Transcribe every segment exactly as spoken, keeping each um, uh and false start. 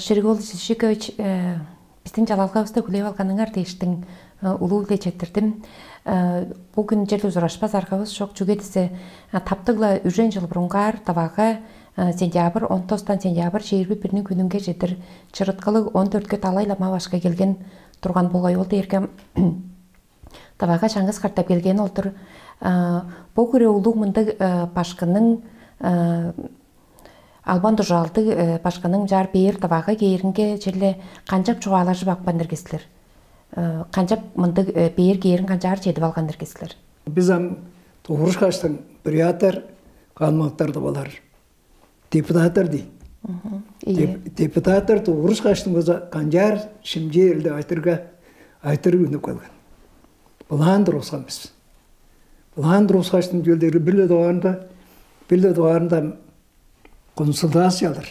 Шериг-оол Сишикович, биздиң чалалгавысты хүлээп алганыңар дээштиң улуу-биле четтирдим. Бу күн черле ужурашпас аргавыс чок, чүге дизе таптыг-ла үжен чыл бурунгаар Тывага сентябрь он тостан сентябрь чээрби бирниң хүнүнге чедир чырыткылыг он дөртке Далай-лама башкы келген турган болгай. Ол дээрге Тывага чаңгыс катап келгени ол-дур. Бо хире улуг мындыг башкының, албан-дужаалдыг башкының чаар бээр Тывага кээринге черле канчап чугаалажып апкан ирги силер? Канчап мындыг бээр кээрин канчаар чедип алган ирги силер? Бис ам дугурушкаштың буряттар, калмыктар деп олар. Депутаттар дей. Мгм. Деп- Депутаттар дугурушкаштың болза канчаар шимчээрилде айтырга, айтырыг үнүп келген. Былаан тургускан бис. Былаан тургускаштың чөлдери бир-ле дугаарында, бир-ле дугаарында консультациялар.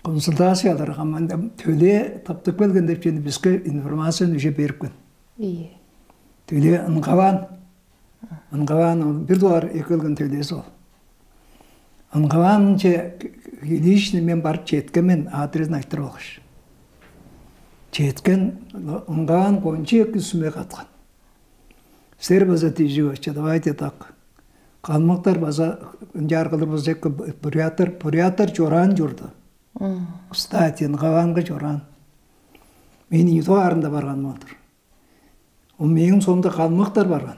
Консультациялар хамаан төлээ таптып келген деп чүвени биске информацияны уже берипкен. Ийе. Төлээ ыңгаваан. Ыңгаваан ол бир дугаар экелген төлээзи ол. Ыңгаваанче лично мен барып четкен мен, адрезин айтырып алгаш. Четкен, ыңгаваан кончу эки сүме каткан. Сер база тижип, давайте так. Калмыктар база ынчаар кылыр болза эки, буряттар, буряттар чораан чорду. Кстати, ыңгаваанга чораан. Мен ийи дугаарында барган болдур. Ол мээң соонда калмыктар барган.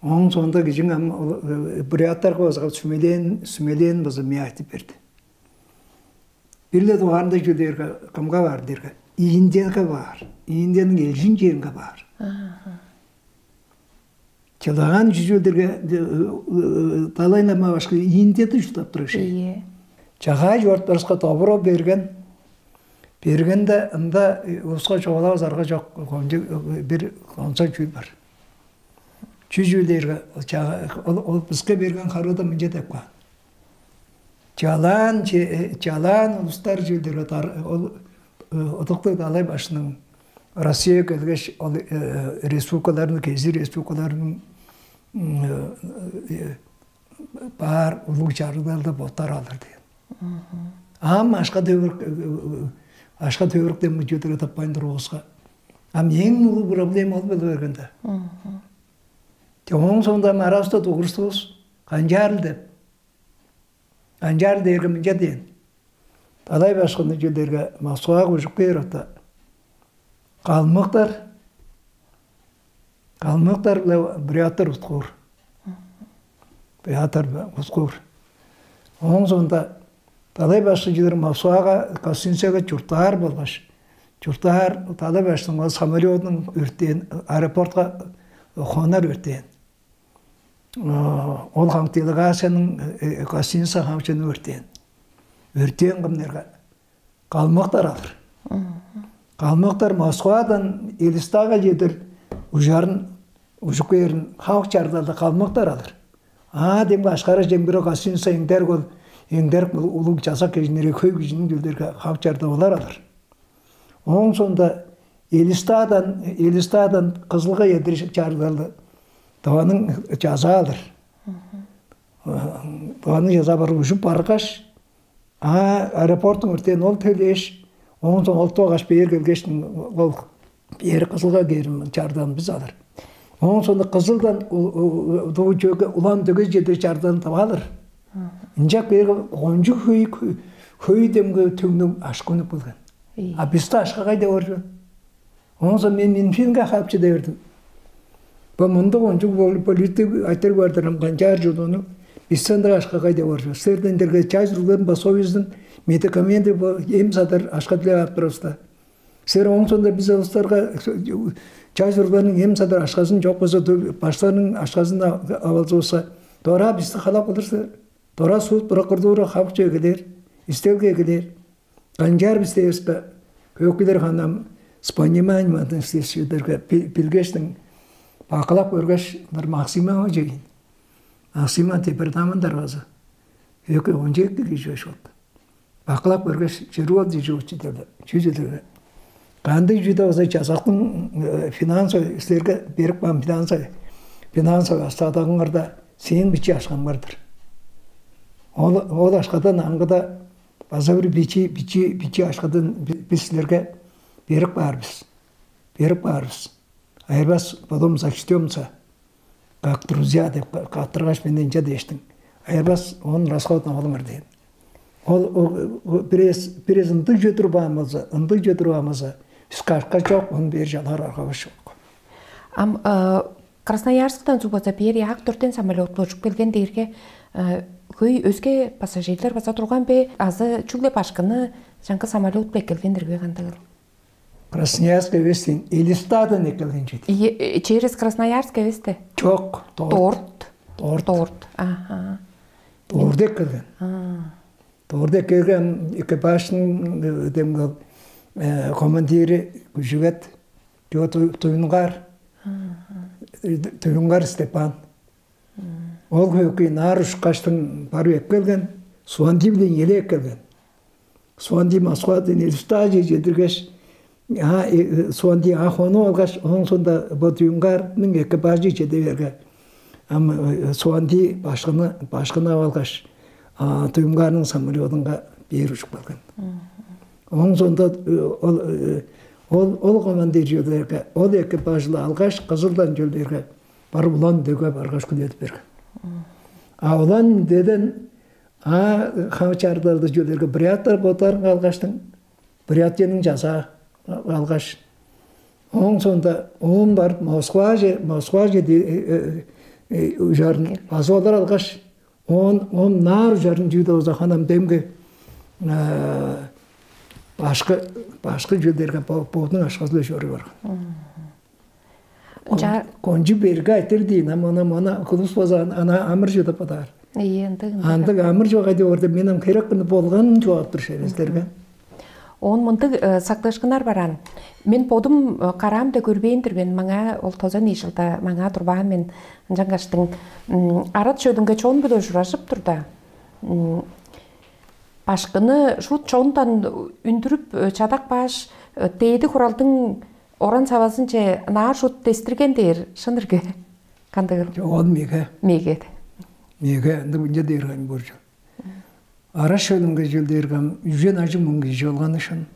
Ооң соонда кижиң ам буряттарга база сүмелээн, сүмелээн база мээ айтып берди. Бир-ле дугаарында чүл дээрге, кымга баар дээрге, Индияга баар. Индияның элчин черинге баар. Чылаган чүжүлдерге Далай-лама башкы Индияда чурттап турар шей. Ийе. Чагаа чорт барыска добро берген. Бергенде ында улуска чугаалавас арга чок, кончу бир конца чүүл бар. Чү чүүл дээрге, ол, ол биске берген харыыда мынча деп каан. Чалаан, чалаан улустар чүүлдерге ол ыдыктыг далай башының Россияга келгеш, ол республикаларның, кези республикаларның баар улуг чарыгларда боттар алыр деген. Ам ашка төвүрүк, ашка төвүрүктен мынчыдыр таппайн туруувуска, ам эң улуг проблема ол боло бергенде. Те ооң соонда ам аравыста дугурустувус, канчаарыл деп. Канчаар дээрге мынча дээн. Далай башкынны чүлдерге Москвага ужуп кээр ота. Калмыктар, калмыктар-биле буряттар уткуур. Буряттар уткуур. Ооң соонда далай башкы чүлдер Москвага гостиницага чурттаар болгаш, чурттаар далай башкының ол самолетунуң өртээн, аэропортка хонар өртээн. Ол хамык делегацияның гостиница хамчыны өртээн. Өртээн кымнерге калмыктар алыр. Калмыктар Москвадан Элистага чедир ужарын, ужук кээрин хамык чардалда калмыктар алыр. Аа демги ашкара жембире гостиница эңдерик ол, эңдерик улуг чазак кижиннерге, хөй кижиниң чүлдерге хамык чарда олар алыр. Ооң соонда Элистадан, Элистадан Кызылга чедир чардалды. Тываның чазаалыр. Тываның чазаа бар ужуп баргаш, а аэропорттуң өртээн ол төлээш, ооң соон ол тугаш бээр келгештиң ол бээр Кызылга кээрим чардаан бис алыр. Ооң соонда Кызылдан дуу чөге улам дөге чедир чардаан тып алыр. Ынчак бээр кончуг хөй хөй демге түңнүг ашкынып келген. А бисте ашка кайда бар чүве? Оон соң мен Минфинге хапчы дээрдим. Бо мындыг ончуг политик айтыр бардырым канчаар чудууну бистен даа ашка кайда бар чүве? Силерден дерге чай чуругларын бо союздун медикаменты бо эм садар ашка дилеп ап турабыз да. Силер оон соонда биз улустарга чай чуругларның эм садар ашказын чок болза баштарның ашказын авалзы болса дора бисти халап кылырсыздар. Дора суут прокуратура хавыкче эгелээр, истелге эгелээр. Канчаар бис дээвиспе, хөөкүлер ханам с пониманием относиться чыдырга билгештиң бакылап көргеш, ынар Максимович ийин. Максимов департамент даргазы. Хөөкү он жети кижи болду. Бакылап көргеш, чырып алды чуучу деди. Чү чыдырга. Кандыг чүве болза чазактың финансовый, силерге берип каан финансовый, финансовый астаадагыңарда сээң бичии акшаң бар-дыр. Ол ол акшадан аңгыда база бир бичии бичии бичии акшадан бис силерге берип каар бис. Берип каар бис. Айырбас, потом зачтёмся, как друзья деп каттыргаш, мен ынча дээштиң. Айырбас, оон расходун алыңар дээн. Ол бирээзи ындыг чүве турбаан болза, ындыг чүве турбаан болза, бис кашка чок, ону бээр чалаар аргавыс чок. Ам Красноярскдан суг база бээр яак дөртен самолет болчуп келген дээрге, хөй өске пассажирлер база турган бе, азы чүгле башкыны чаңгы самолет бе эккелген дирге кандыгыл? Красноярск эвес дейн, Элистадан эккелген чүве дейн. Через Красноярск эвес де? Чок, Торт. Торт. Торт. Ага. Торт эккелген. Торт эккелген экипаждың, демги, командири Күжүгет, Туюнгар, Туюнгар Степан. Ол хөөкүй наар ушкаштың барып эккелген, Суанди биле эле эккелген. Суанди Москвадан Элистаже чедиргеш, Суанди а хонуп алгаш, ооң соонда бо Туюнгарның экипажы чеде берген. Ам Суанди башкыны башкыны ап алгаш, Туюнгарның самолетунга бээр ужуп калган. Ооң соонда ол ол ол командир чүвелерге, ол экипажылы алгаш, Кызылдан чүвелерге барып, Улан-Үдеге баргаш, хүлээдип берген. А Улан-Үдеден а хамчаардарды чүвелерге буряттар боттарын калгаштың, Бурятияның чазаа алгаш, ооң соонда оон барып Москваже, Москваже ужарын базып олар алгаш, оон оон наар ужарын чүү-даа болза ханам демги башкы башкы чүүлдерге бодунуң ашказы-биле чоруй барган. Ынча кончуг берге айтыр дейн, ам ана мана кулус база ана амыр чыдып бадаар. Ийе, ындыг ындыг. Андыг амыр чок айдып орда мен ам херек кылып болган чугаап тур шерестерге. Оон мындыг сактыышкыннар бараан. Мен бодум караамда көрбээн-дир мен, маңаа ол тозан ийи чылда маңаа турбаан мен. Ынчангаштың арат шөлүнге чон-биле ужуражып турда, башкыны шуут чондан үндүрүп чадап кааш, дээди хуралдың оран-савазынче ынаар шуут дестирген дээр, шын ирги? Кандыгыл? Чок, ол меге. Меге. Меге ындыг мынча дээр кайын борчу. Араш шөлүнге чүл дээрге ам үжен ажыг муң кижи болганы шын.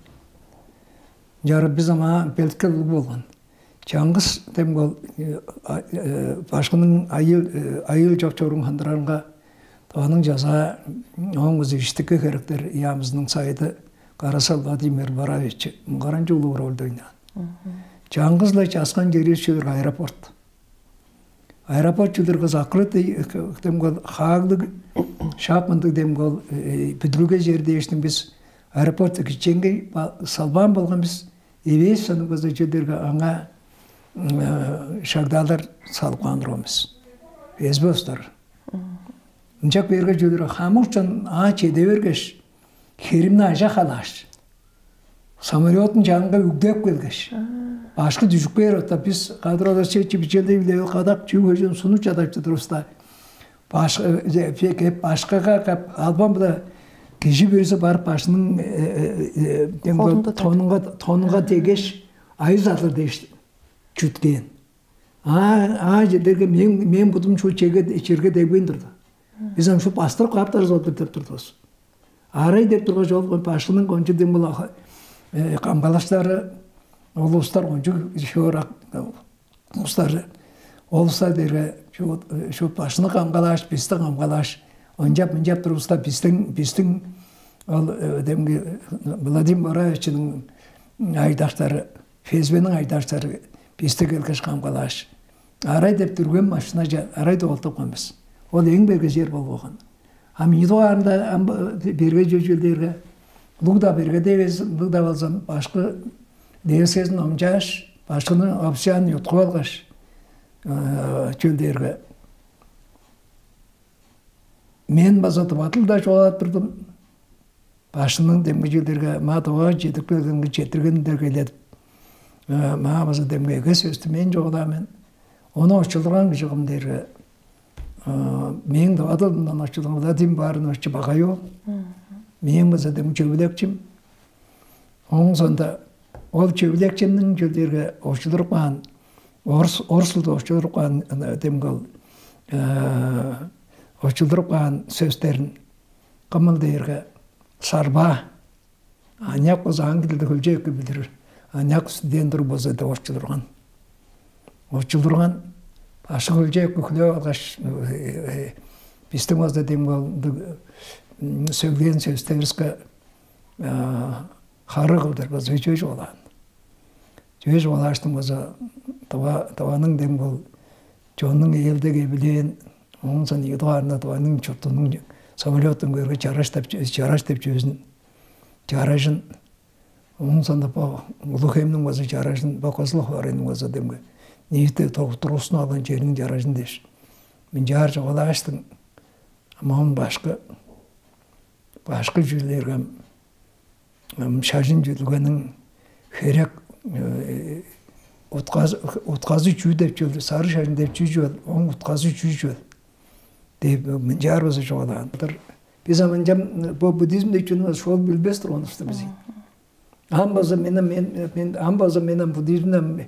Чара бис ама белткел улуг болган. Чаңгыс дем бол башкының айыл айыл чок чоруун хандырарынга, Тываның чазаа оң кызы иштики херектер яамызының сайыды Карасал Владимир Бараевич муңгаранчы улуг ролду ойнаан. Чаңгыс-ла часкан черивис чүве аэропорт. Аэропорт чүдүр кыз акыры демгол хааглыг шаап мындыг демгол бүдүрүлге чер дээштиң бис аэропорту кичээнгей салбаан болган бис. Эвээш саныг база чүдүрге аңаа шагдаалар салып каан турган бис. Эзби устар. Ынчак берге чүдүр хамык чон аа чеде бергеш, херимни ажа халааш, самолеттуң чанынга үгдеп келгеш, башкы дүжүп кээр ота бис кадыр олар чечи бичелдей биле кадак чүү хөжүн сунуп чадап чыдыр уста. Башкы кеп башкыга кап албан биле кижи бүрүзү барып башының тонунга тонунга тегеш айыз алыр дээш чүткээн. Аа, аа, чедерге мен мен будум шу чеге черге дегбейн турду. Биз ам шу бастырып кааптарыз олдур деп турдувус. Арай деп тургаш ол башкының кончу дем бол камгалаштары, ол улустар кончу шыырак улустар, ол улустар дээрге шу башкыны камгалааш, бисти камгалааш, ынчап мынчап турувуста бистиң бистиң ол демги Владимир Бараевичиниң айдаштары, ФСБ-ниң айдаштары бисти келгеш камгалааш, арай деп дүрген машинаже арай доолтупкан бис. Ол эң берге чер болуп алган. Ам ийи дугаарында ам берге чөчүлдээрге лугда берге дээбес лугда болзам башкы дээскезин омчааш, башкыны опсян юткуп алгаш, чөлдээрге мен база дывадылда чугаалап турдум. Башкының демги чүүлдерге маа доо чедип келгенге четтиргендерге иледип, маа база демги эге сөстү мен чугаалаан мен. Ону очулдурган кижи кым дээрге мээң дывадылымдан очулдурган Владимир Барынович Багай ол. Мээң база демги чөвүлекчим. Ооң соонда Ол чөвүлекчимниң чөлдерге очулдуруп каан, орус орус тилде очулдуруп каан, демги ол очулдуруп каан сөстерин кымыл дээрге сарба, аныяк болза аңгы тилде хөлчээкке билдирер, аныяк студент туруп болза деп очулдурган. Очулдурган ашык хөлчээкке хүлээп алгаш, бистиң болза демги ол сөглээн сөстеривиске хары кылдыр база чөже олаан. Чөже олааштың база Тываның дең бол чоннуң ээлдеге билээн, оон сан ийи дугаарында Тываның чуртунуң самолеттан көөрге чараш деп чараш деп чөзүн чаражын, оон санда бо улуг эмниң база чаражын, бо кызыл хоорайның база демге ниити тургустун алган чериниң чаражын дээш, мынчаар чугаалааштың. Ам оон башкы башкы чүүлдерге шажын чүдүлгениң херек утказы чүү деп чүвел, сары шажын деп чүү чүвел, оң утказы чүү чүвел деп мынчаар база чугаалаан. Биз ам ынчан бо буддизм деп чүнү шоол билбес турганывыста биз. Ам база мен мен мен ам база мен ам буддизмден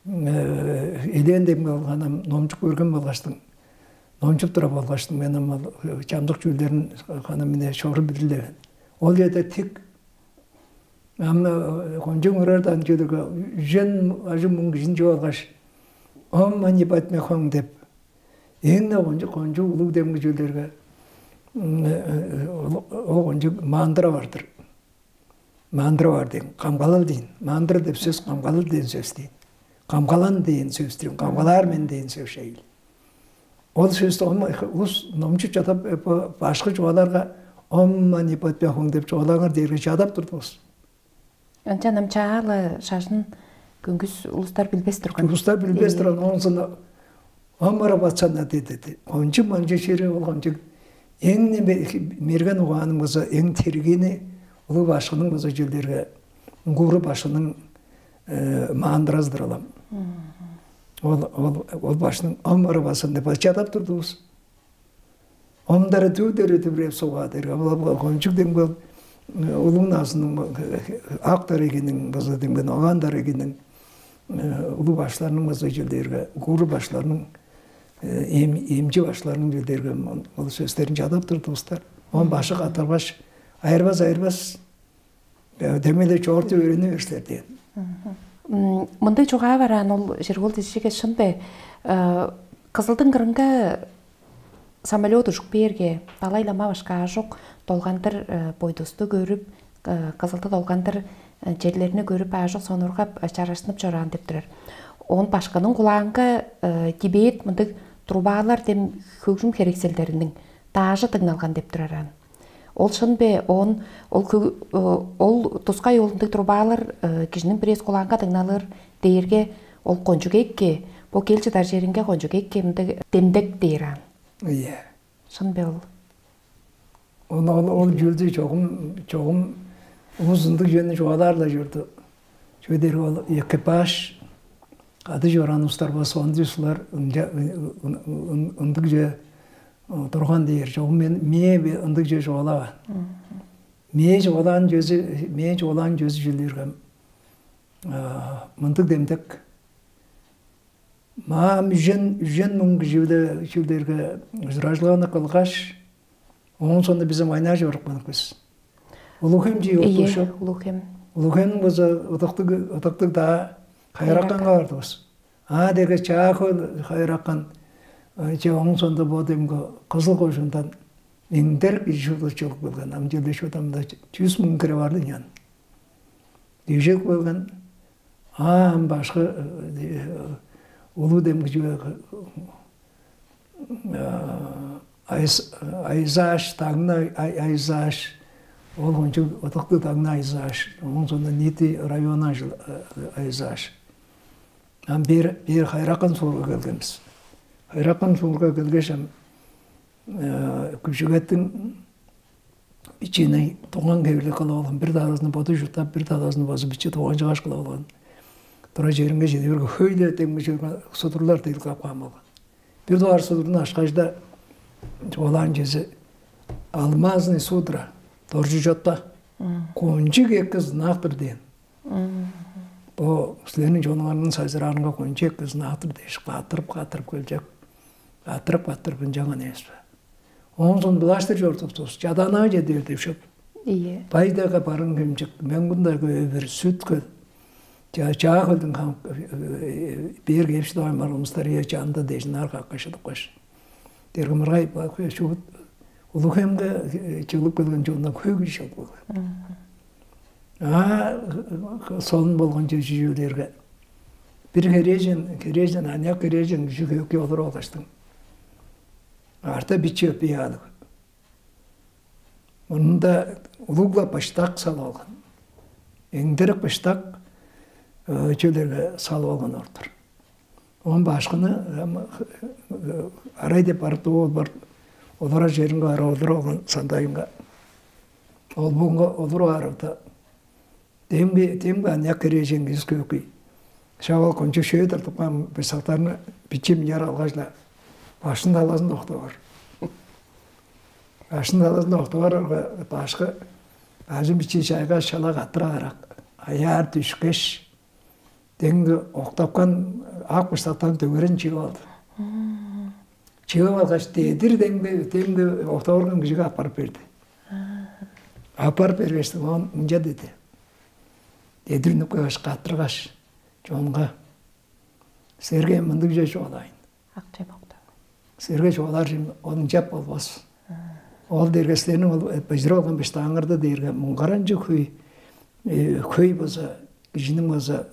элээн деп калганам, номчуп көрген болгаштың, номчуп тура болгаштың, мен ам чамдык чүүлдерин кана мине шору билдилевен. Ол жерде тик ам кончуң ырардан чөлүргө үжен ажы муң кижин чуп алгаш, ом мани батме хоң деп эң-не кончуг кончуг улуг демги чүүлдерге ол кончуг мандыра бар-дыр. Мандыра бар дейн, камгалал дейн. Мандыра деп сөс камгалал дээн сөс дейн. Камгалан дээн сөс дейн, камгалаар мен дээн сөс шейл. Ол сөстү улус номчуп чадап, башкы чугааларга ом мани батме хоң деп чугаалаңар дээрге чадап турдувус. Ынчан ам чаала шажын көңгүс улустар билбес турган. Улустар билбес турган, оон соно омара батсана деди. Кончуг манчы шири ол кончуг эң мерген угааным база эң тергени улуг башкының база чөлдерге гуру башкының маандыразыдыр алам. Ол ол ол башкының омара батсан деп чадап турдувус. Омдары дүүдери дүвүрээп сугга дээрге, ол кончуг демгел улуг назының ак дарегиниң база демген оган дарегиниң улуг баштарының база чилдээрге, гуру баштарының эмчи баштарының чилдээрге ол сөстерин чадап турдувустар. Он башы катарбаш, айырбас айырбас демейле чоорту өөрүнү берсилер дээн. Мындыг чугаа бараан ол Жергол дижиге шын бе? Кызылдың кырынга самолет ужук бээрге, далай лама башка аажок долгандыр бойдусту көрүп, кызылды долгандыр черлерни көрүп, аажок сонургап, чарашынып чораан деп турар. Он башкының кулаанга Тибет мындыг трубалар дем хөгжүм херекселдериниң даажы дыңналган деп турар аан. Ол шын бе? Он ол ол тускай ол ындыг трубалар кижиниң бирээс кулаанга дыңналыр дээрге, ол кончуг экке, бо кел чыдар черинге кончуг экке мындыг демдек дээр аан. Ийе. Шын бе ол? Ону ол ол чүүлдү чогум чогум улус ындыг чүвени чугаалаар-ла чорду. Чүге дээрге ол экипаж кады чораан улустар болза, ондуй улустар ынча ындыг чүве турган дээр. Чогум мен мээ ындыг чүве чугаалаваан. Мээ чугаалаан чүвези, мээ чугаалаан чүвези чүл дээрге мындыг демдек. Маам үжен үжен муң кижи-биле чүүлдерге ужуражылганы кылгаш, оон соонда бизин войнаже барып каан бис. Улуг-Хем чии Ийе, оттуушуп, Улуг-Хем. Улуг-Хемниң база ыдыктыг ыдыктыг даа Хайракканга бардывыс. Аа деге чаа хөөл Хайраккан че оон соонда бо демги Кызыл кожуундан эңдерик ижи чылып келген. Ам черле шуут амда чүүс муң кире барды ынян. Дижек болган аан башкы улуу демги чүве айзааш, дагны айзааш, ол кончуг ыдыктыг дагны айзааш, ооң соонда ниити району айзааш. Ам бир бир хайракан суурга келгенбиз. Хайракан суурга келгеш ам күжүгеттиң бичиини туган хевирлиг кылып алган, бир талазын боду чурттап, бир талазын база бичи туган чыгаш кылып алган. Тура черинге чеде берген хөй-ле демги чорга судурлар дыйылгап каан болган. Бир дугаар судурну ашкажда чугаалаан чези алмазный судра, доржучотта кончуг эки знактыр дээн. О, силерниң чонуңарның сайзыраарынга кончуг эки ызын аттыр дээш, каттырып, каттырып келчек. Каттырып, каттырып ынчанган эвес бе? Оон соң былаштыр чордуктус, чаданаа чеде бер деп шоп. Ийе. Байдага барың хемчик, мөңгүндагы өвүр, сүт көл. Чаа, чаа көлдүң хамык бээр кээп шыдавайн барган улустар ие чанды дээш, ынаар каккаш шыдыпкаш. Дерге мыргай шуут улуг хемге чыглып келген чоннан хөй кижи чыглып келген. А солун болган чүвелерге бир херээжен, херээжен, аныяк херээжен кижи хөөкүй олуруп алгаштың. Арта бичи өппей аалыг. Мында улугла быштак салып алган. Эңдерик быштак чүвелерге салып алган ордур. Оон башкыны арай деп барып, ол бар олурар черинге ара олуруп алган сандайынга. Ол буунга олуруп аарывда, демги, демги аныяк херээжен кижи хөөкүй. Шак ол кончуг шөө тыртыпкан быштактарны бичии мынчаар алгаш-ла, башкының талазында октап аар. Башкының талазында октап аарга, башкы бажын бичии чайгаш, шала каттырып аарак, аяар дүшкеш, демги октапкан ак быштактан дөгерен чыып алды. Чыып алгаш, дедир демги, демги октап орган кижиге аппарып берди. Аппарып бергештиң, оон мынча деди. Дедир үнүп кааш, каттыргаш, чонга: «Силерге мындыг чүве чугаалаайн. Ак чемокта. Силерге чугаалаар чүвем ол ынчап болбас. Ол дээрге силерниң ол быжырып алган быштааңарда дээрге муңгаранчыг хөй, хөй болза, кижиниң болза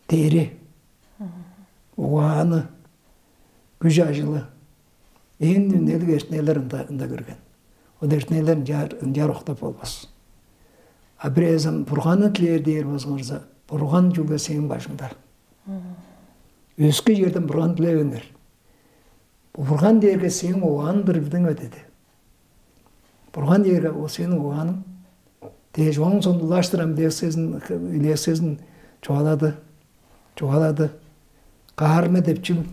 дээри, угааны, күш-ажылы, эң үнелиг эртинелер ында, ында кирген. Ол эртинелер ынчаар, ынчаар октап болбас. А бирээзин Бурганны дилээр дээр болзуңарза, Бурган чүгле сээң бажыңда. Өске черден Бурган дилевеңер. Бурган дээрге сээң угаан-дыр, билдиң бе?» — деди. Бурган дээрге ол сээң угааның дээш, оон сондулаштыр ам лекциясын, лекциясын чугаалады, чугаалады. Каарма деп чүл,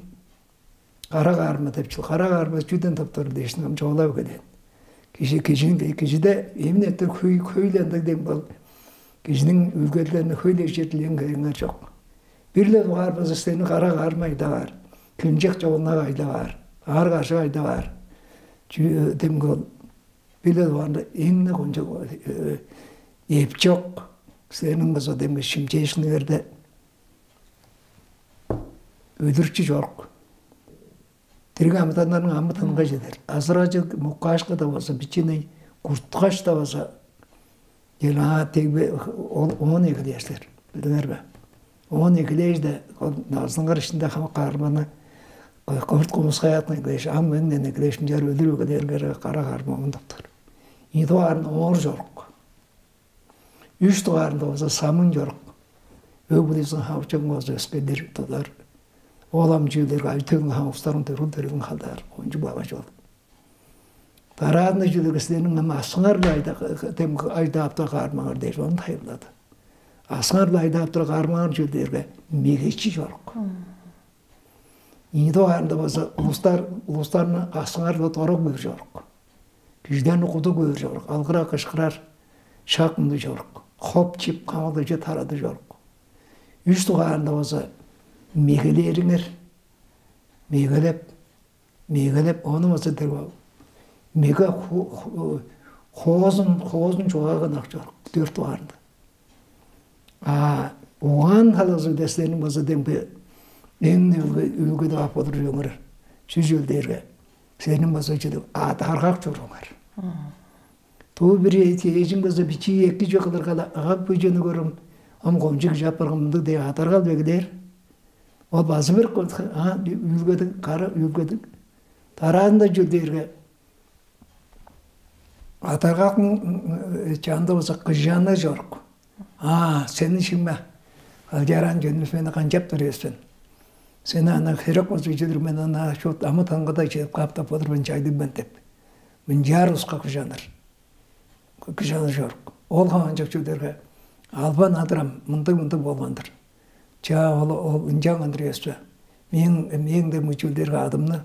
кара каарма деп чүл, кара каарма чүден таптар дээшин ам чугаалап эгелээн. Кижи, кижиниң, кижиде эмин эттер хөй, хөйле ындыг дең бол, кижиниң үүлгелдерин хөйле черлээн хереңер чок. Бир-ле дугаар база сени кара каарма айдаваар, хилинчек човулнак айдаваар, аар-кажык айдаваар. Чүү, демги ол бир-ле дугаарында эң-не кончуг эпчок, силерниң база демги шимчээшкиниңерде өлүрүкчү чорук. Дириг амытаннарның амы-тынынга чедер. Азыраажы муккаашка-даа болза, бичиний курткаш-даа болза, ел аа дегбе ол оон эгелээрлер. Билдиңер бе? Оон эгелээш-даа ол назыныңар иштинде хамык каарманы курт кумускаяатын эгелээш, ам менден эгелээш, мынчаар өлүр эгелээриңерге кара каарма оон доктар. Ийи дугаарында оор чорук. Үш дугаарында болза самын чорук. Өг-бүлезин хавчың болза өскелер тудур. Ол ам чүүлдерге ай-төгүң хавыстарын төрүл-төрүлүн халдаар. Кончуг багаж ол. Дараазында чүлүрү силерниң ам асыңар-ла айда, дем айдаап-даа каармаңар дээш, ону тайылбырлады. Асыңар-ла айдаап-даа каармаңар чүл дээрге мегечи чорук. Ийи дугаарында болза улустар, улустарны асыңар-ла дора көөр чорук. Кижилерни куду көөр чорук, алгыра кышкырар шак ындыг чорук. Хоп чип, камалыжы тарады чорук. Үш дугаарында болза мегелээриңер, мегелеп, мегелеп, ону болза дег меге хоозун, хоозун чугааган ак чорук. Дөрт дугаарында. А угаан талазы дестерниң болза демги эң үлгүдүп ап болур чүвеңер чү чүл дээрге, силерниң болза чүдү адаргак чоруңар. Туу бир эжиң болза бичии эки чүве кылырга-ла, агак бөжени көрүм, ам комчу кижи апарган мындыг дээп адаргал бегилээр. Ол базы бир үлгедиг, кара үлгедиг. Дараазында чүл дээрге, адаргактың чанында болза кыжаны чорук. А сени шимме, алчараан чөнүс мени канчап тур эвес мен. Сени ана херек болза чүдүр мен ана шут амы таңгыда чедип кааптап болур мен, чайлыг мен деп. Мынчаар уска кыжаныр. Кыжаны чорук. Ол хаванчак чүдерге албан адырам мындыг-мындыг болгандыр. Чаа ол ол ынчанган Иеспе. Мээң мээң дег мыйчылдерге адымны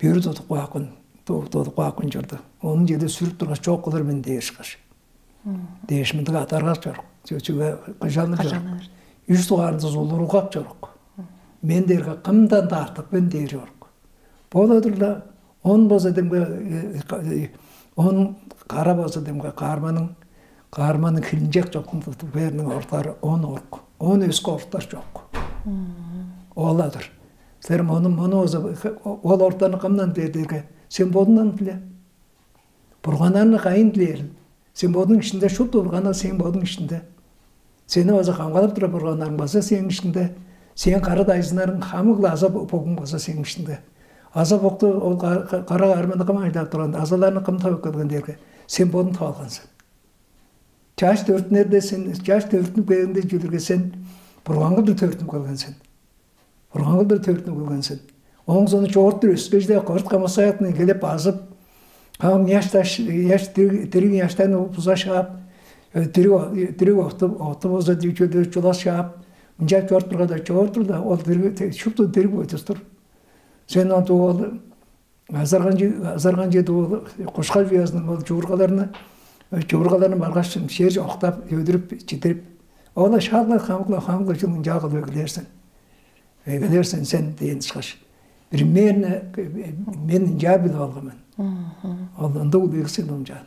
бөрү тудуп каапкын, тудуп каапкын чорду. Ону чеде сүрүп тургаш чок кылыр мен дээр ышкаш. Дээш мындыг адаргак чорук. Чүге кыжалныг чорук. Үш дугаарында улургак чорук. Мен дээрге кымдан-даа артык мен дээр чорук. Боло-дур-ла, он болза демге, он кара болза демге, каарманың каарманың хилинчек чоктун тудуп бээриниң ордары он орк. Он өскө орктар чок. Ол-ла-дыр. Силер мону мону болза, ол орктарны кымдан дилээр дээрге, сен бодуңдан диле. Бурганнарны кайын дилээрил? Сен бодуң ишинде, шупту бурганнар сен бодуң ишинде. Сени база камгалап турар бурганнарың база сээң ишиңде. Сээң кара дайзыннарың хамык-ла аза богуң база сээң ишиңде. Аза бокту ол кара каарманы кым айдап турган, азаларны кым тывып келген дээрге, сен бодуң тып алган сен. Чаш төрүттүнерде сен, чаш төрүттүнүп келгенде чүдүрге сен бурган кылдыр төрүттүнүп келген сен. Бурган кылдыр төрүттүнүп келген сен. Ооң сону чоортур өскежде корт камасаятын келип базып, кам яш таш яш дириг яштан буза шаап, дириг дириг октуп октуп болза чүлдүр чулас шаап, мынча чорт тургада чоортур да ол дириг шупту дириг өтүстүр. Сен анту ол азарганчы азарганчы дуу кушкаш уязының ол чуургаларны чуургаларны баргаш шер октап өдүрүп читирип, ола шаалга хамгыла хамгыла чылын жаагыл өгүлээрсен. Эгелерсен сен дээн ышкаш. Примерно мен ынчаар билип алган мен. Ол ындыг улуг сен ынчаан.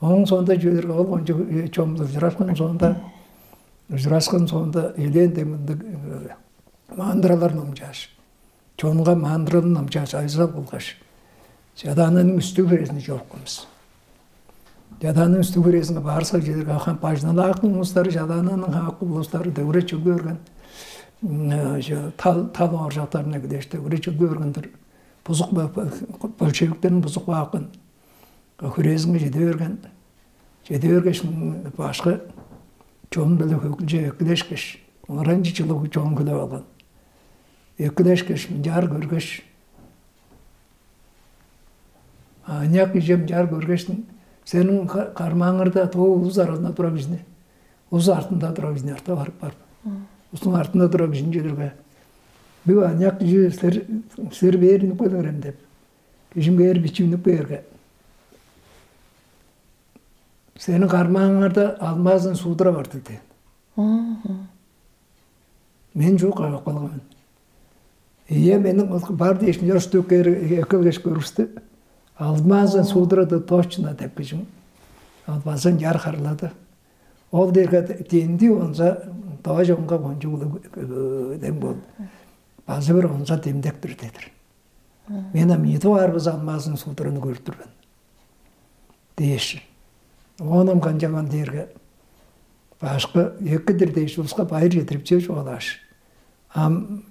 Ооң соонда чүвелерге ол кончуг чомду ужураскан соонда ужураскан соонда элээн дег мындыг маандралар номчааш, чонга маандралын номчааш, айзал кылгаш, чадаананың үстүг хирезине чорупкан бис. Чадааның үстүг хирезинге баарыска чедирге ахан бажыналаактың улустары чадаананың хаакы улустары дөгүре чүглү берген тал тал ооржактарына кидешти уре чыглы бергендир. Бузук большевиктерин бузук баапкын хүрээзинге чеде берген. Чеде бергеш, башкы чон биле хөглүже эккилешкеш, оранчы чылыг чон хүлеп алган. Эккилешкеш, мынчаар көргеш, аныяк кижи мынчаар көргештиң, сениң кармааңарда тоо улус аразында тура кижини, улус артында тура кижини арта барып барып, улустуң артында тура кижини чедирге, биг аныяк кижи силер силер бээр үнүп келиңер эм деп, кижим кээр бичи үнүп кээрге, сени кармааңарда алмазын суудура барды дээн. Мен чугуп калган мен. Ийе, мени бар дээшим ёрстук эккелгеш көрүстү. Алмазын суудурады точно деп кижим. Алмазын яр харлады. Ол дээрге денди онза доо чонга кончуг улуг дем бол. Базы бир онза демдек бир дедир. Мен ам ийи дугаар база алмазын суудураны көрүп тур мен. Дээш. Оонам канчаган дээрге башкы экидир дээш улуска байыр чедирип чүве чугаалааш. Ам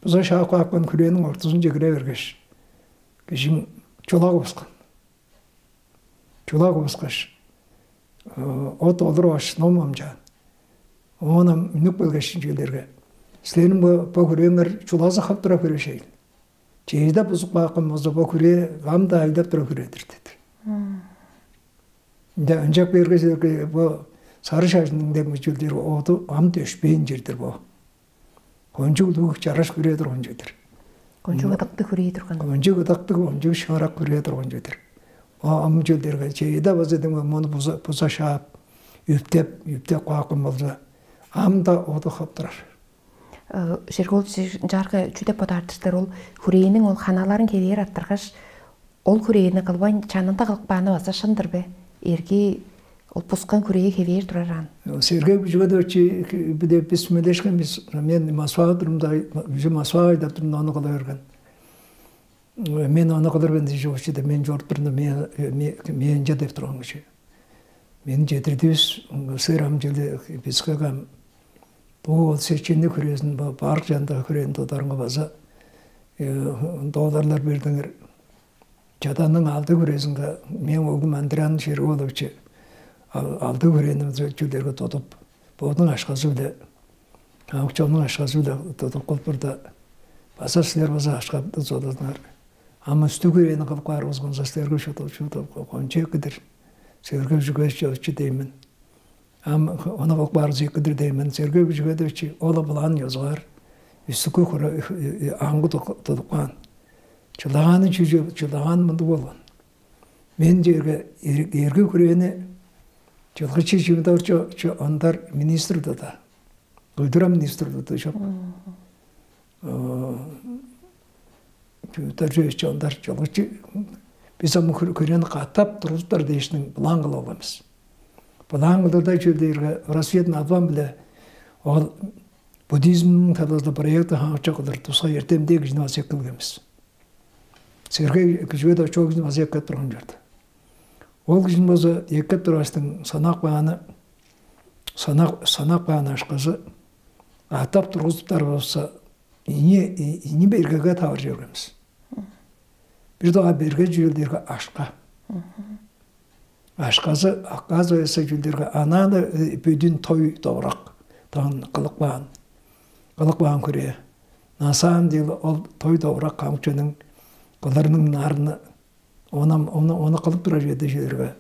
буза шаап каапкан хүрээниң ортузунче кире бергеш, кижиң чулак уускан. Чулак уускаш, от олуруп аш ном амчаан. Оон ам үнүп келгеш чүүлдерге, силерниң бо бо хүрээңер чулазы хап тура хүрээшейн. Чейде бузуп каапкан болза, бо хүрээ кам-даа айлап тура хүрээ-дир деди. Ынча ынчап бергеш, бо сары шажынның дег мүчүлдер оду ам дөшпээн чер-дир бо. Кончуг улуг чараш хүрээ турган чер-дир. Кончуг ыдыктыг хүрээ турган. Кончуг ыдыктыг, кончуг шыырак хүрээ турган чер-дир. О ам чөлдерге чейде база дең мону буза буза шаап, үптеп, үптеп каапкан болза, ам-да оду хап турар. Шергол жарга чү деп бодаар-дыр силер, ол хүрээниң ол ханаларын хевээр аттыргаш, ол хүрээни кылбайн чанында кылып кааны база шын-дыр бе? Эрги ол бускан хүрээ хевээр турар аан. Сергей Бужугадович биде бис мелешкен бис мен Москвага турумда уже Москвага айдап турумда ону кыла берген. Мен ону кылыр мен дижи очу да мен чоруп турумда мен мен мен деп турган кижи. Мен жетирдивис сыр ам желе биске кам бу ол сечени хүрээзин барык жанда хүрээни тодарынга база долларлар бердиңер. Чаданның алды хүрээзинге мен оглум Андриан Шерголович алды хүрээни чүлерге тудуп, бодуң ашказы биле, хамык чонуң ашказы биле тудуп кылып турда, база силер база ашкапты зодадыңар. Ам үстү хүрээни кылып каар болзуңза силерге шудулчу кончу экидир. Силерге үжүгеш чылычы деймин. Ам ону кылып каарызы экидир деймин. Силерге үжүгедечи ол былаан ёзугаар үстүкү аңгы тудуп каан. Чылагааны чүжү чылагаан мындыг болган. Мен черге эрги хүрээни чылгычы чимдорчу ондар министр туда. Культура министр туда чоп. Чүвүттер чүве чондар чылгычы. Бис ам хүрээни катап тургузуптар дээшниң былаан кылып алган бис. Былаан кылдырда чүве дээрге Россиядан албан-биле ол буддизмниң талазында проекты хаакча кылыр тускай эртемдээ кижини база эккелген бис. Сергей Күжүгет очоогузун база эккеп турган чорду. Ол кижин база эккеп тургачтың санак бааны санак санак бааны ашказы атап тургузуптар болса, ини ини бергеге тавар чоргенбиз. Бир дагы берге чүүлдерге ашка. Ашказы оказывается чүүлдерге анааны бүдүн той довурак тагын кылып каан кылып каан хүрээ. На самом деле ол той довурак камчының кылырның нарны ону ону ону кылып турар жерде чүвелерге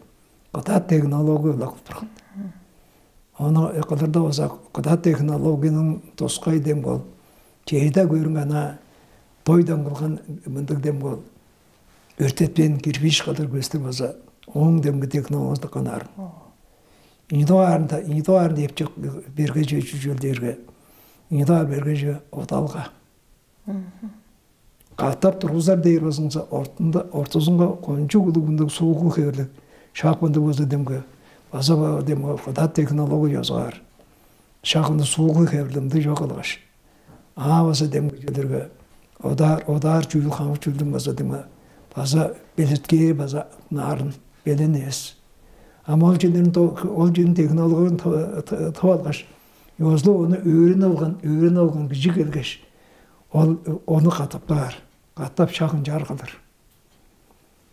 кыдат технология ылак кылып турган. Ону кылырда болза кыдат технологияның тускай дем бол чейда көрүң ана дойдан кылган мындыг дем бол өртетпен кирбиш кылыр көстү болза оң демги технологиясы канаарын. Ийдо аарында ийдо аарында эпчек берге чүве чүжүлдээрге ийдо аар берге чүве одалга. Катап тургузар дээр болзуңза ортунда ортузунга кончуг улуг мындыг суугу хевирлиг шак мындыг болза демге база баар демге кыдат технология ёзугаар шак ында суугу хевирлиг мындыг чок алгаш аа база демге чүлерге одаар одаар чүүл хамык чүүлдүң база демге база белеткээ база наарын белен эвес. Ам ол чүнүн ол чүнүн технологияны тып алгаш ёзулуг ону өөрүнүп алган өөрүнүп алган кижи келгеш ол ону катап каар катап шак ынчаар кылыр.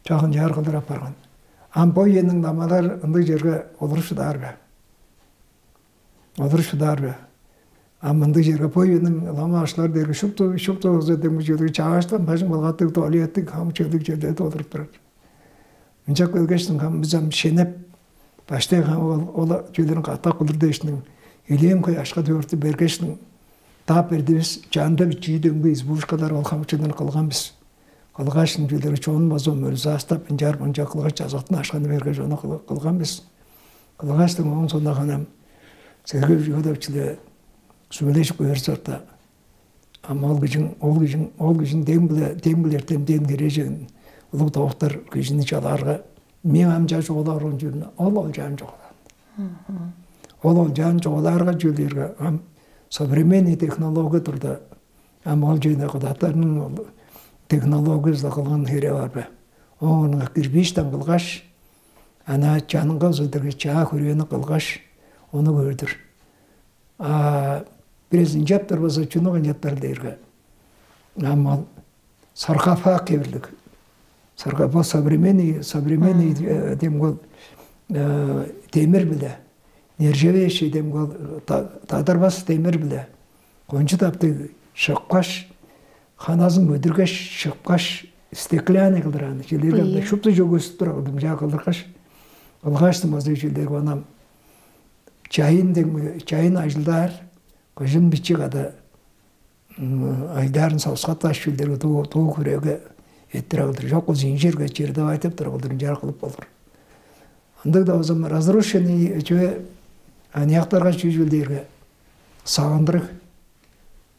Чагын чаар кылдыр апарган. Ам бо үениң ламалар ындыг черге олуруп шыдаар бе? Олуруп шыдаар бе? Ам ындыг черге бо үениң лама ашлар дээрге шупту шупту ызы демги чөлүг чааштан бажың болгаттыг туалеттиг хам чөлүг черлерде олуруп турар. Ынчап келгештиң хам бис ам шенеп баштай хам ол ол чөлүрүн катап кылдыр дээшниң элээн хөй ашка төртү бергештиң таап бердивис чаанда бичии дөңгү избушкалар ол хамчыдан кылган бис. Кылгаш ынчалдыр чонун база мөлзаастап ынчаар мынча кылгаш чазактын ашканы берге чону кылган бис. Кылгаштың ооң сондаган ам Сергей Федорович-ле сүмележип көөр сорта. Ам ол кижиң ол кижиң ол кижиң дең биле дең биле эртемден херээжен улуг доктор кижини чалаарга мен ам чаш оолаар он чүрүн ол ол чаан чугаалаан. Ол ол чаан чугаалаарга чүөлээрге ам современный технология турда Ам ол чейде кудактарның технологиязы кылган хере бар бе? Оон кирбиштен кылгаш, ана чанынга узудургаш чаа хүрээни кылгаш, ону көрдүр. А бирээзин чаптар болза чуну канчаптар дээрге. Ам ол саркофаг кебирлиг. Саркофаг современный, современный дем ол демир биле. Нержавеющий дем ол тадарбас демир биле. Кончу таптыг шыпкаш, ханазын көдүргеш, шыпкаш, стеклянный кылдыр аны. Жилерге ында шупту чок өстүп тура кылдым, жаа кылдыргаш. Кылгаштым азы жилерге онам чайын дем чайын ажылдаар, кыжын бичи када айлаарын соксаткаш чүүлдерге дуу дуу хүрээге эттир кылдыр. Жок болза инжирге чирдеп айтып тура кылдыр ынчаар кылып болур. Ындыг-даа болза разрушенный чүве аныяктарга чүү чүвел дээрге сагындырыг.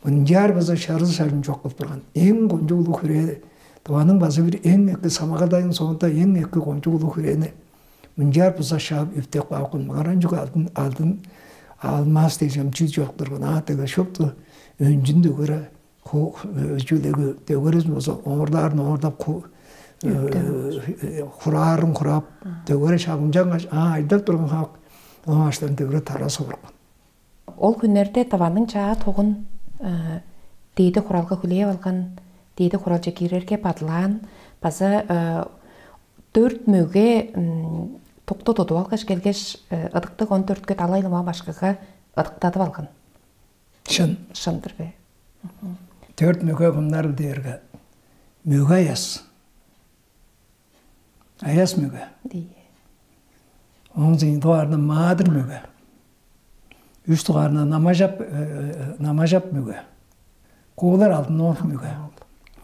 Мынчаар база шарыл шарын чок кылып турган. Эң кончуг улуг хүрээ Тываның база бир эң эки самагадайын соонда эң эки кончуг улуг хүрээни мынчаар база шаап үптеп каапкын. Маңаранчуг алдын алдын алмаас дээш ам чүү чок турган. Аа деге шупту өнчүн дөгере чүүлдерге дөгерезин болза оордаарын оордап хураарын хурап дөгере шагынчангаш аа айдап турган хаак оңааштарын дөгере тарас оорган. Ол хүннерде Тываның чаа тогун дээди хуралга хүлээп алган, дээди хуралче киирерге бадылаан база дөрт мөге тукту тудуп алгаш келгеш ыдыктыг он дөрткө далай лама башкыга ыдыктадып алган. Шын. Шындыр бе? Төрт мөге кымнарыл дээрге мөге аяс. Аяс мөге. Дие. Оң зыйын дугаарында маадыр мөге. Үш дугаарында намажап намажап мөге. Куулар алдын ол мөге.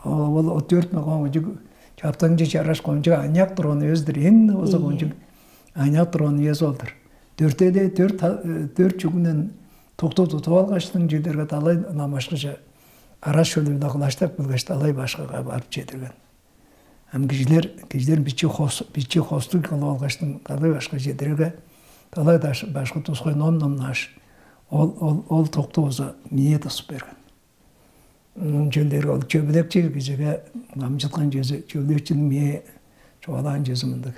Ол төрт мөге оңжуг Чаптаңчы чараш кончуг аныяк турган үезидир. Эң болза кончуг аныяк турган үези ол-дур. Дөртеде дөрт дөрт чүгүнен токту тутуп алгаштың чүлерге далай намашкыже араш шөлү-биле кылаштап келгеш, далай башкыга барып чедирген. Ам кижилер кижилер бичи хос бичи хостуг кылып алгаштың далай башкы чедирерге, далай башкы тускай ном номнааш, ол ол ол токту болза мээ тосуп берген. Чөлдерге ол чөбүлекчи кижиге намчыткан чөзү, чөбүлекчиниң мээ чугаалаан чөзү мындыг.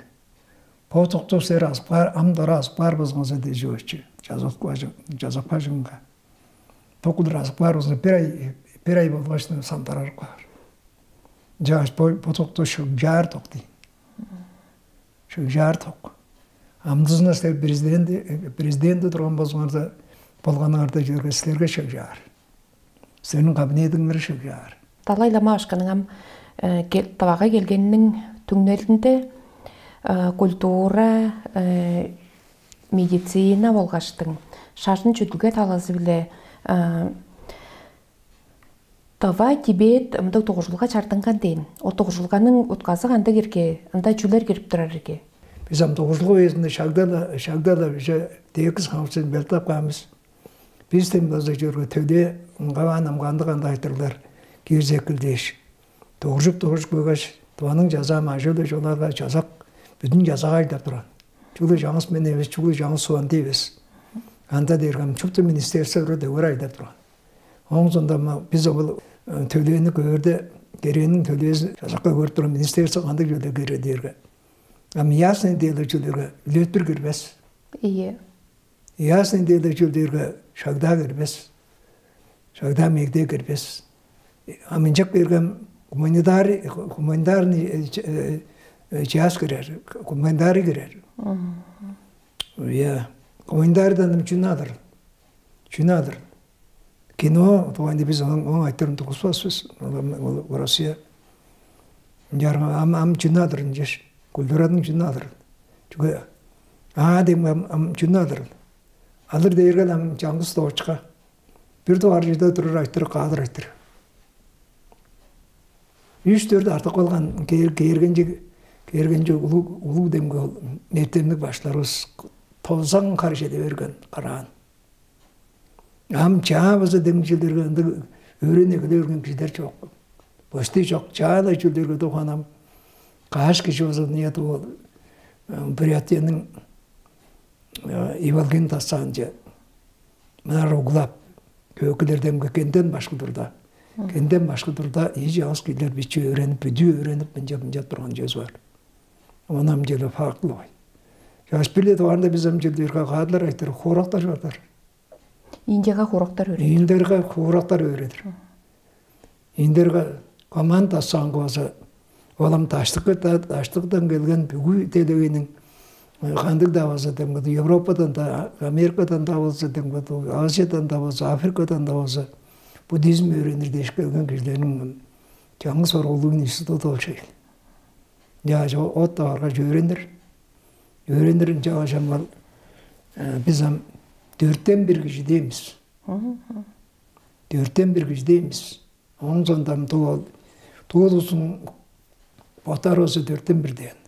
Бо токту силер азып каар, ам дора азып каар болзуңарза дежи очу. Жазап кажыңга. Токулар азып каар болзуңарза бир ай бир ай болгаш самдарар каар. Жаш бо токту шыгжаар ток дейн. Шыгжаар ток. Амдызына силер президент президент турган болзуңарза, болганыңарда жерге силерге шыгжаар. Силерниң кабинетиңер шыгжаар. Далай-лама башкының ам тавага келгениниң түңнелинде культура, медицина болгаштың шажын чүдүлге талазы-биле Тыва, Тибет ындыг дугуржулга чардынган дээн. Ол дугуржулганың утказы кандыг ирге, ында чүлер кирип турар ирге? Биз ам дугуржулга үезинде шагда-ла шагда-ла уже дээкис хамсын белдап каамыз. Бис тем база чөргө төлээ ыңгаваан ам кандыг-кандыг айтырлар киирзекил дээш. Дугуржуп-дугуржуп келгеш, Тываның чазаа мажы-биле чугаалаарга, чазак бүдүн чазак айдап турган. Чүгле чаңгыс мен эвес, чүгле чаңгыс Суванды эвес. Анда дээрге ам чупту министерство өрө дөгер айдап турган. Ооң соонда ам бис ол төлээни көөрде, керээниң төлээзи чазакка көрүп турган министерство кандыг чүве-дир кирер дээрге. Ам ясный дело чүвелерге үлетпир кирбес. Ийе. Ясный дело чүвелерге шагдаа кирбес. Шагдаа мегдээ кирбес. Ам ынчап бергем гуманитарий гуманитарный час кирер, гуманитарий кирер. Иә. Гуманитарийдан чүнү алыр? Чүнү алыр? Кино тугайында биз оң айтырын тугуспас бис. Россия. Ынчаарга ам ам чүнү алыр ынчаш? Культураның чүнү алыр? Чүге аа дем ам чүнү алыр? Алыр дээрген ам чаңгыс доочка. Бир дугаар чеде турар айтыр, каадыр айтыр. Үш-дөрт артып калган кээргенчиг кээргенчиг улуг улуг демги ол эртемниг баштарывыс тозаң хар чеде берген караан. Ам чаа база демчилерге ындыг өөрүн эгелей берген кижилер чок. Бости чок, чаалай чүлдерге туханам каш кижи база ниет ол бурятияның Ивалгин тастаанче мынаар углап, көөкүлерден кенден башкы турда. Кенден башкы турда ийи чаңгыс кижилер бичи өөренип, бүдүү өөренип, мынча мынча турган чөз бар. Ону ам чеде фактлы бай. Чаш биле дугаарында биз ам чөлдөргө каадылар айтыр, хуурактар чордар. Индияга хуурактар өөредир. Индерге хуурактар өөредир. Индерге команда соңгузу ол ам даштыкы даштыктан келген бүгү делегейниң кандыг-даа болза демгиди Европадан да, Америкадан да болза демгиди, Азиядан да болза, Африкадан да болза буддизм өөренир дээш келген кижилерниң чаңгыс оргулуг институту болчу. Яажы от таварга жөөренир. Жөөренир ынча ошамал биз ам дөрттен бир кижи деймиз. Дөрттен бир кижи деймиз. Оң сондам туул туул узун боттар болза дөрттен бир дээн.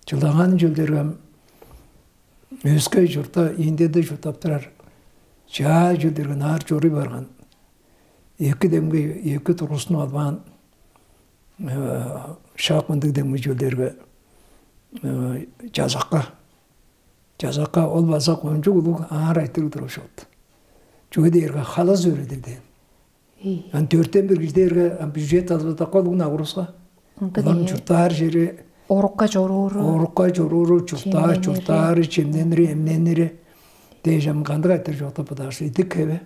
Чылдагаан чөлдерге өске чуртта индеде чурттап турар чаа чөлдерге наар чоруй барган. Эки демги эки тургузунуп албаан шак мындыг демги чөлдерге жазакка жазакка ол база кончуг улуг аар айтырыг туруп шуут. Чүге дээрге халас өөредир дээн. Ан төрттен бир кижи дээрге бюджет албадакка улуг нагрузка. Улам чурттаар чери Орукка чорууру. Орукка чорууру, чурттаар, чурттаары, чемненери, эмненери. Дээш ам кандыг айтыр чогта быдаарсы идик хеве.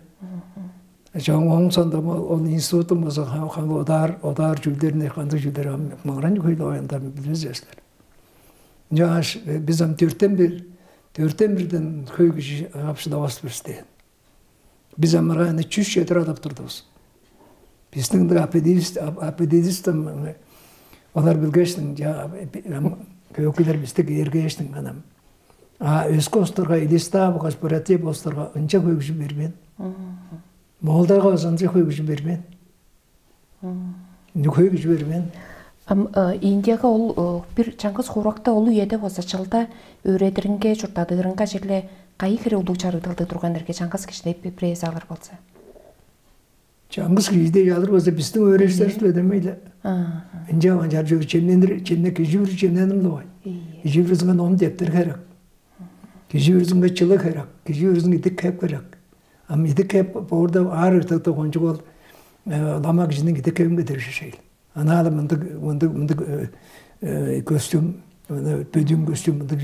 Чоң оң сонда ол институттун болза хамы одаар одаар жүлдерин кандыг жүлдер ам маңран хөйлө ояндар билбес эслер. Жааш биз ам төрттен бир төрттен бирден хөй кижи ап шыдавас бис дээн. Биз амырга аны чүс чедир адап турдувус. Биздин ындыг аппедист аппедистам олар билгештин жа көкүлер бизди кээргээштин канам. А өскө устарга илиста болгаш братья болстарга ынча хөй кижи бербээн. Молдарга база ынча хөй кижи бербээн. Ынча хөй кижи бербээн. Ам Индияга ол бир чаңгыс хууракта ол үеде болза чылда өөредиринге, чурттадырынга черле кайы хире улуг чарыгдалдыг турган эрге, чаңгыс кижиде бир бирээзи алыр болза? Чаңгыс кижиде алыр болза, бистиң өөрештер силер демейле. Ынча ынчаар чүве чемненир, чемне кижи бүрү чемненим-ле бай. Кижи бүрүзүнге ном дептер херек. Кижи бүрүзүнге чылы херек, кижи бүрүзүнге идик хеп херек. Ам идик хеп боорда аар ыртыкты кончуг ол лама кижиниң идик хевин кедериши шейл. Анаалы мындыг мындыг мындыг көстүм, бөдүн көстүм мындыг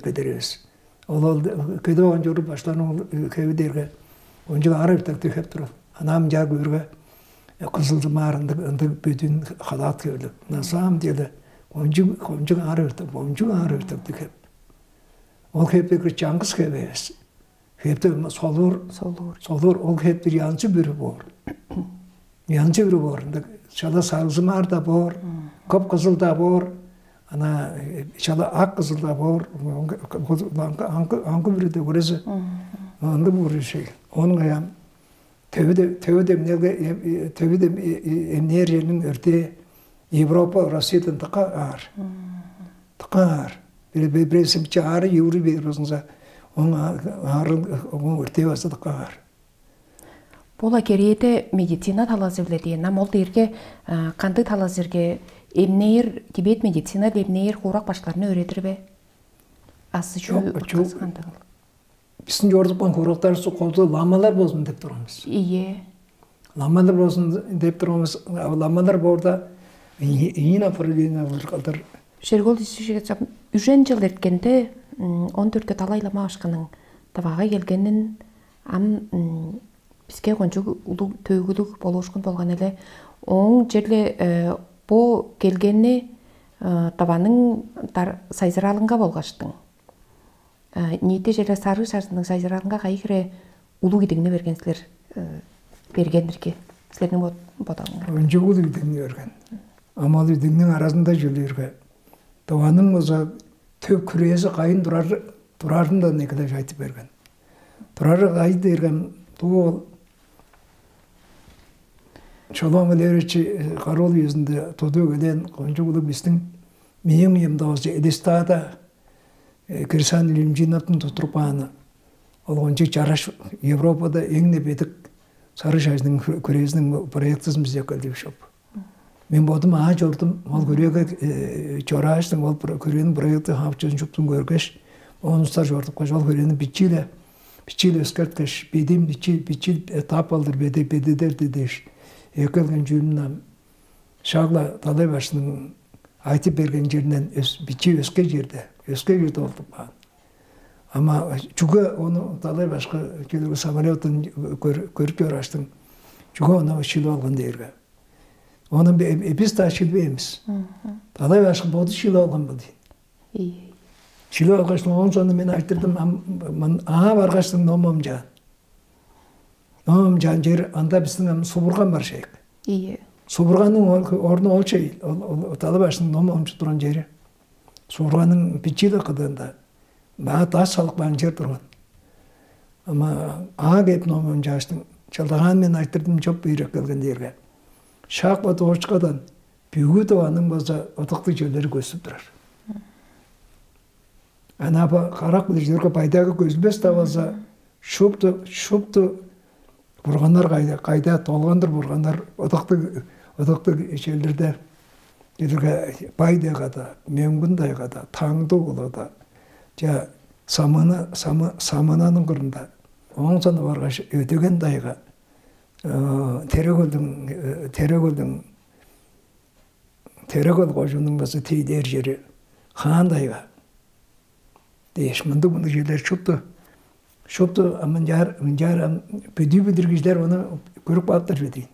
кедеревес. Ол ол көдү болган чору баштарының ол хеви дээрге кончуг аар ыртыкты хеп турар. Анаам жаа көөрге кызылдымаар ындыг ындыг бөдүн халаат хевлиг. На самом деле кончуг кончуг аар ыртык, кончуг аар ыртыкты хеп. Ол хеп бекир чаңгыс хеп эвес. Хептер солуур, солуур, солуур ол хептер янчы бүрү боор. Янчы бүрү боор. Ындыг шала сагзымаар да боор, коп кызыл да боор, ана шала ак кызыл да боор. Аңгы аңгы бүрү де көрөзү. Аңгы бүрү шей. Оның аян төбү де төбү демнелге төбү де эмнээр жерниң өртээ Европа, Россиядан дыка аар. Дыка аар. Бир бир бирээси чаары юуру бээр болзуңза, оң аарын оң өртээ база дыка аар. Бола керээде медицина талазы-биле дээн. Ам ол дээрге кандыг талазырге эмнээр, Тибет медицина эмнээр хуурак баштарны өөредир бе? Асы чүү Чок, чок. Уткасы кандыгыл? Биздин чорудупкан хуурактарыбыз колдуу ламалар болзун деп турганбыз. Ие. Ламалар болзун деп турганбыз. Ламалар боорда ийи направление кылдыр. Шергол дизижиге чап үжен жыл эрткенде, он төрттө далай лама башкының Тывага келгенин ам биске кончуг улуг төөгүлүг болуушкун болган эле. Ооң черле бо келгени Тываның сайзыраалынга болгаштың. Ниити черле сарыы шарзының сайзыраалынга кайы хире улуг идигни берген силер, бергенирге, силерниң бодооңар? Кончуг улуг идигни берген. Ам ол идигниң аразында чүлүүрге, Тываның болза төп хүрээзи кайын турар турарындан экилеш айтып берген. Турары кайы дээрген дуу ол Шолбан Валерьевич кароол үезинде тудуп келген кончуг улуг биздин мээң уямдавазы Элистада Кирсан Лимжиновдун туттуруп кааны. Ол кончуг чараш Европада эң-не бедик сарыш ажының хүрээзиниң проектизин бизеп келди бишоп. Мен бодум аа чордум, ол хүрээге чорааштың ол хүрээниң проекти хаапчызын чуптун көргеш, оон устар чордупкаш, ол хүрээни бичииле бичииле өскерткеш, бедим бичи бичи этап алдыр беде бедедерди дээш, экелген чүүмүн ам шагла далай башының айтып берген черинен өс бичи өске черде, өске черде болдуп каан. Ама чүге ону далай башка келип самолеттан көрүп чораштың, чүге ону шилип алган дээрге. Ону биз да шилбейбиз. Далай башка боду шилип алган бул дейн. Шилип алгаш, оон сону мен айтырдым, аа баргаштың номум жаан. Номум жаан жер анда биздин ам субурган бар шеек. Ие. Субурганның орну ол чей, ол далай башының номум турган жери. Субурганның бичииле кыдыында маа даш салып каан чер турган. Ама аа кээп номум жааштың чылдагаан мен айтырдым, чоп үйреп келген дээрге. Шак бо доочкадан бүгү Тываның база ыдыктыг черлери көстүп турар. Ана бо карак биле чүдерге байдагы көзүлбес да база шупту шупту бурганнар кайда кайда долгандыр бурганнар ыдыктыг ыдыктыг черлерде чүдерге Бай дайгада, Мөңгүн дайгада, Таңды угулада, жа Самана Сама Самананың кырында, оон соно баргаш Өдөген дайга, Терегөлдүң Терегөлдүң Терегөл кожуунуң база тейлээр чери Хаан дайга дээш, мындыг мындыг черлер шупту шупту мынчаар мынчаар бүдүү бүдүр кижилер ону көрүп кааптар чүве дейн.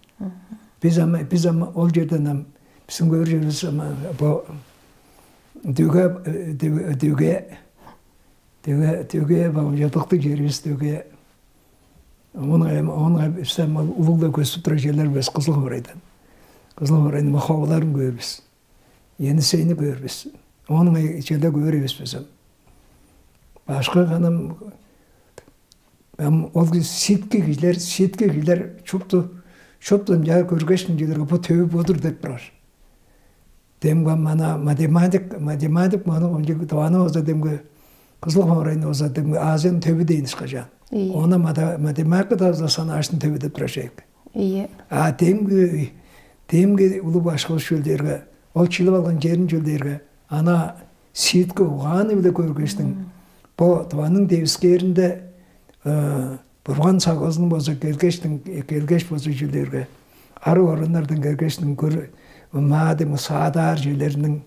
Биз ама биз ама ол черден ам биздин көөр черибиз ама бо дөге дөге дөге дөге бо ядыктыг черибиз дөге. Оон ам оон ам бис ам улуг-ла көстүп турар черлер бис Кызыл хоорайдан. Кызыл хоорайның маховаларын көөр бис. Енисейни көөр бис. Оон ам черле көөр эвес бис ам. Башка канам ам ол ситки кижилер, ситки кижилер шупту шупту ынчаар көргеш мынчаларга бу төбү бодур деп турар. Демги мана математик, математик мана ончуг Тываны болза демги Кызыл хоорайны болза демги Азияның төбү дээн ышкажаан. Ийе. Ону мата-, математика тавза санааштың төбү деп турар шеек. Ийе. А демги, демги улуг башкыбыз чүл дээрге, ол чилип алган черин чүл дээрге, ана сиитке угааны-биле көргештиң, бо Тываның девискээринде, э, Бурган сагызының болза келгештиң, келгеш болза чүл дээрге, ары ораннардан келгештиң көр, маадым саадаар чүлерниң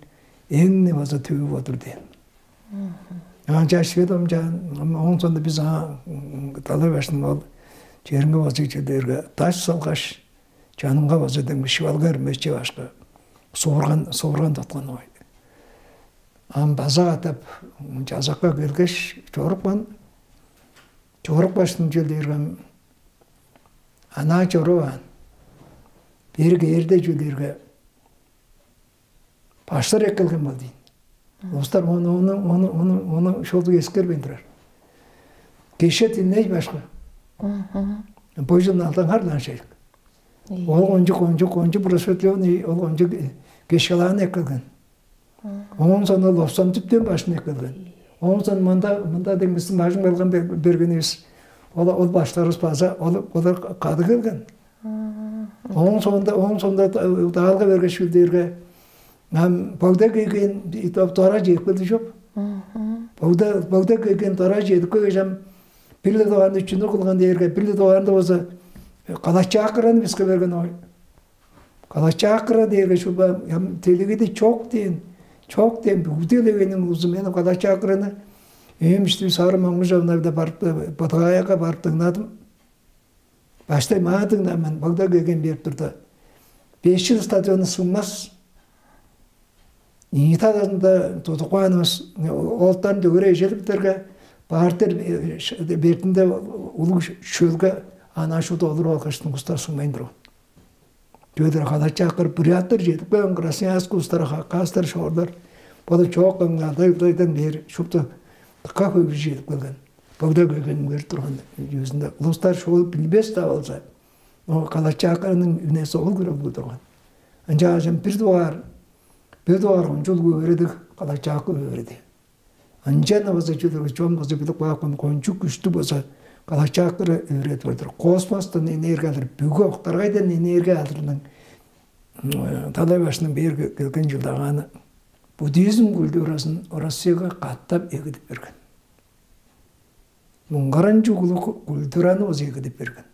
эңни болза төвү болур дээн. Ынча шведом жаан, оон соонда биз аңаа далай баштың ол черинге болза чүл дээрге даш салгаш, чанынга болза демги шивалга эрмече башка суурган, суурган туткан ой. Ам база катап чазакка келгеш, чорупкан. Чорук баштың чүл дээргем, анаа чоруваан. Бир кээрде чүл дээрге, баштар эккелген бол дейн. Улустар ону, ону, ону, ону, ону шолдуг эскербейн турар. Кеше тилней башка. Бо чыл налдан харлаан шерик. Ол кончуг, кончуг, кончуг просветленный, ол кончуг кешкалаан эккелген. Оон соң ол офсам түптен башын эккелген. Оон соң мында, мында дең биздин бажың калган бергенибиз. Ол, ол баштарыбыз база ол, олар кады келген. Оон соонда, оон соонда даалга бергеш билдирге, ам богда келген дора жээп келди жоп. Богда, богда келген дора жээдип келгеш ам бир-ле дугаарны үчүнү кылган дээрге, бир-ле дугаарында болза калачаакыраны биске берген ой. Калачаакыра дээрге шуба ам телегеде чок дээн, чок дээн бүгү делегейниң улузу мен калачаакыраны эм иштип сары моңгужавнарда барып, быдыгаайга барып дыңнадым. Баштай маа дыңнап мен, богда келген берип турда. Беш чыл стадиону сыңмас. Ийи талазында тудуп каанывыс олтан дөгере эжелип биттерге, баартер бертинде улуг шөлге ана шуду олуруп алгаш, туңгустар сыңмайн турган. Чүведир халачааккыр буряттар чедип каан, Красноярск улустар, хакастар, шоорлар. Боду чоок каңнарда ылдайдан бээр шупту дыка хөй кижи чедип келген. Богда келгенин көрүп турган. Чүвезинде улустар шоол билбес-даа болза, ол калачааккырының үнези ол көрүп турган. Ынчаажам бир дугаар, бир дугаар ончулуг өөредиг, калачааккы өөреди. Ынчан база чүдүрү чон база билип каапкан кончуг күштү база калачааккыры өөредип ордур. Космостон энергия алыр, бүгү октаргайдан энергия алырының талай башының бээр келген жылдагааны буддизм культурасын Россияга катап эгидип берген. Муңгаран чугулук культураны база эгидип берген.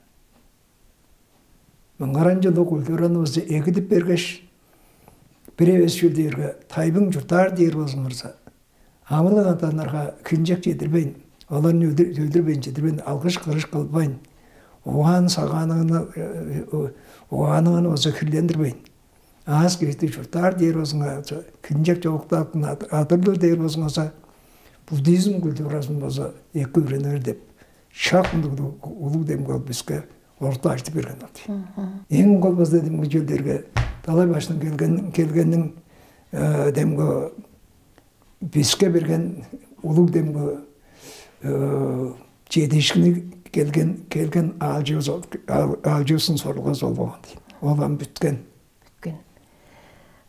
Маңгаранчылыг культураны база эгидип бергеш, бир эвес чүл дээрге тайбың чурттаар дээр болзуңарза, амылыг аданнарга хинчек чедирбейн, оларны өлдүрбейн, чедирбейн, алгыш-кырыш кылбайн, угаан сагааныңны, угааныңны база хирлендирбейн, аас кести чурттаар дээр болзуңарза, хинчек чогуктаатын адырлыг дээр болзуңарза, буддизм культурасын база эки үйренер деп шак ындыг улуг демги ол биске орта ажыдып берген ол дейт. Эң кол база демги чөлдерге далай башынан келген, келгенниң демги биске берген улуг демги чедиишкини келген, келген аалчывыс, аалчывыстың сорулгазы ол болган дейт. Ол ам бүткен.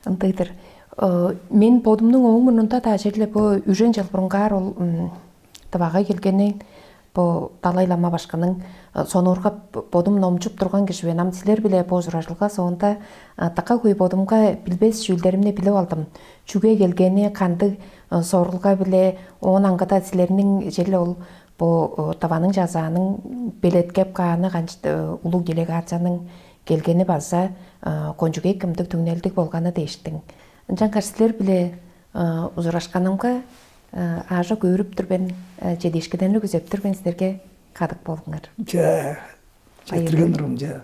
Ындыйдыр. Мен бодумнуң ооң мурнунда-даа черле бо үжен чыл бурунгаар ол Тывага келгени, бо Далай-Лама башкының сонуургап бодум номчуп турган кижи мен. Ам силер-биле бо ужуражылга соонда дыка хөй бодумга билбес чүүлдеримни билип алдым. Чүге келгени, кандыг сорулга-биле, оон аңгыда силерниң черле ол бо Тываның чазааның белеткеп кааны, канчы улуг делегацияның келгени база кончуг эки ындыг түңнелдиг болганы дээштиң. Ынчангаш силер-биле ужурашканымга аажок өөрүп тур мен, чедиишкиннерни күзеп тур мен, силерге кадык болуңар. Ча, четтирген турум, ча.